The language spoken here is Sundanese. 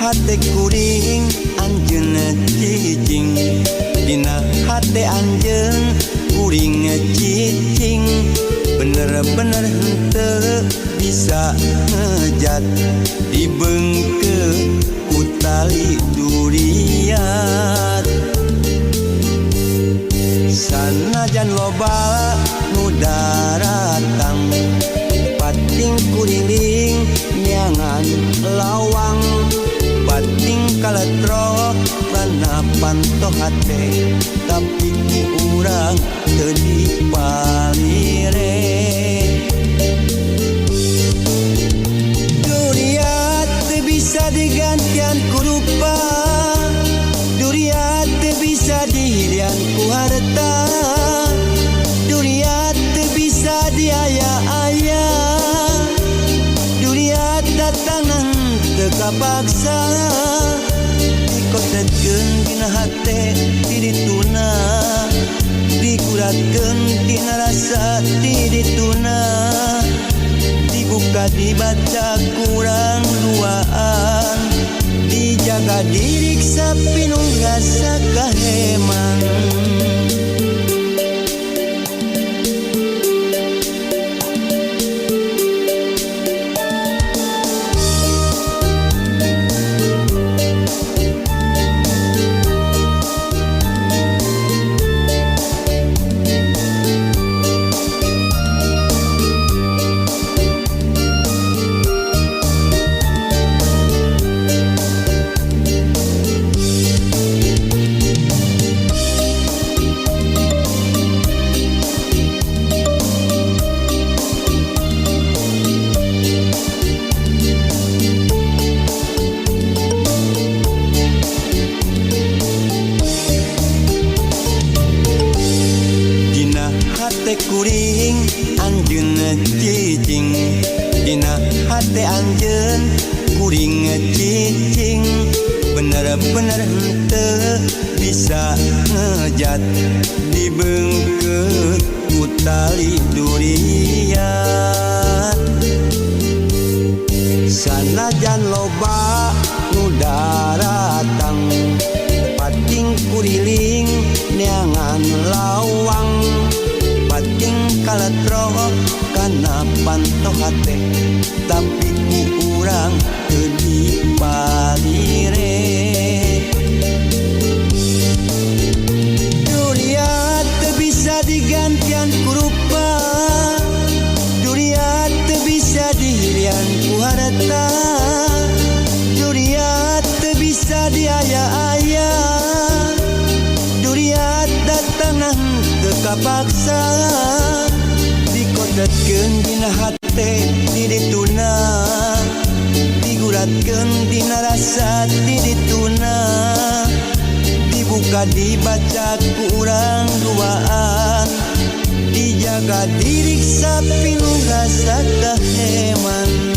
Hate kuring anjeun cicing, dina hate anjeun kuring cicing. Bener-bener henteu bisa ngejat, dibengke ku tali duriat. Sanajan loba nu daratang, pating kuriling neangan lawang, pating kaletrok kana panto hate, tapi ku urang teu dipalire. Duriat teu bisa digantian ku rupa, duriat teu bisa dihilian ku harta, duriat teu bisa diaya-aya, duriat datang teu kapaksa. Dikotetkeun dina hate ti dituna, diguratkeun tina rasa ti dituna, dibuka dibaca kurang duaan, dijaga diriksa pinuh rasa kaheman. Dina hate kuring anjeun cicing, dina hate anjeun kuring cicing. Bener-bener henteu bisa ngejat, dibengkeut ku tali duriat. Sanajan loba nu daratang, pating kuriling neangan lawang, pating kaletrok kana panto hate, tapi ku urang teu dipalire. Duriat teu bisa digantian ku rupa, duriat teu bisa dihilian ku harta, duriat teu bisa diaya-aya, duriat datang teu kapaksa. Dikotetkeun dina hate ti dituna, diguratkeun dina rasa ti dituna, dibuka dibaca ku urang duaan, dijaga diriksa pinuh rasa kaheman.